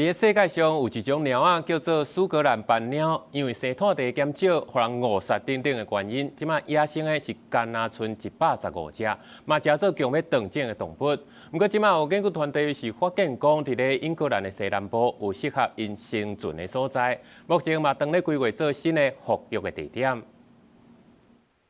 佇世界上有一種貓仔叫做蘇格蘭斑貓，因為生炭地減少，予人誤殺等等的原因，這擺野生的是干焦賰115隻，嘛誠做強欲斷種的動物。毋過這擺有研究團隊是發現講，佇咧英格蘭的西南部有適合𪜶生存的所在，目前嘛當咧規劃做新的復育的地點。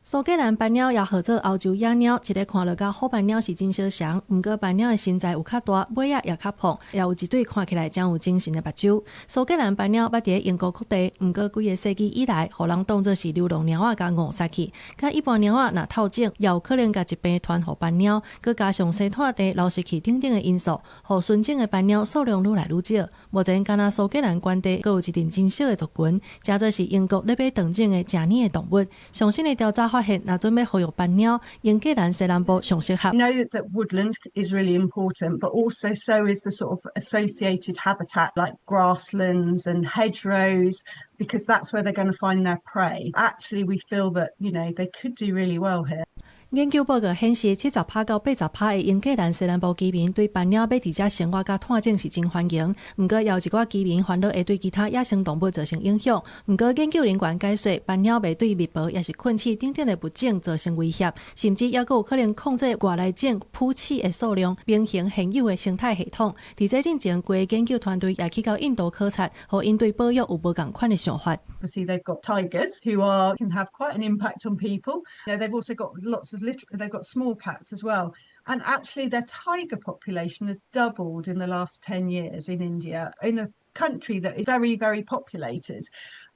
蘇格蘭斑貓也號做歐洲野貓，一个看落佮虎斑貓是真相像，毋過斑貓的身材有較大，尾仔也較膨，也有一對看起來誠有精神的目睭。蘇格蘭斑貓捌佇咧英國各地，毋過幾个世紀以來，予人當做是流浪貓仔共誤殺去。佮一般貓仔若透種，也有可能共疾病傳予斑貓，閣加上生炭地流失去等等的因素，予純種的斑貓數量愈來愈少。目前，干焦蘇格蘭原地閣有一陣真小的族群，誠做是英國咧欲斷種的誠年的動物。上新的調查發現，若準備復育斑貓，英格蘭西南部上適合。 We know that woodland is really important, but also so is the sort of associated habitat like grasslands and hedgerows, because that's where they're going to find their prey. Actually, we feel that they could do really well here. 研究報告顯示，70趴到80趴的英格蘭西南部居民對斑貓欲佇遮生活佮炭種是真歡迎。毋過，也有一寡居民煩惱會對其他野生動物造成影響。毋過，研究人員解說，斑貓袂對蜜蟳抑是困鼠等等的物種造成威脅，甚至猶閣有可能控制外來種蹼鼠的數量，平衡現有的生態系統。佇這進前，規个研究團隊也去到印度考察，予𪜶對保育有無仝款的想法。 Obviously, they've got tigers who can have quite an impact on people. They've also got lots of little, they've got small cats as well. And actually, their tiger population has doubled in the last 10 years in India, in a country that is very, very populated.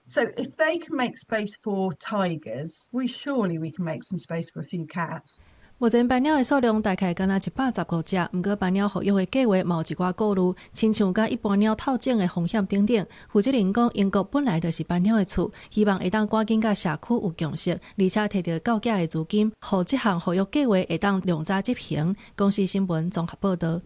So if they can make space for tigers, surely we can make some space for a few cats. 目前斑貓的數量大概干焦115隻，毋過斑貓復育的計畫嘛有一寡顧慮，親像佮一般貓透種的風險等等。負責人講，英國本來就是斑貓的厝，希望會當趕緊佮社區有共識，而且提著夠額的資金，予這項復育計畫會當量早執行。公視新聞綜合報導。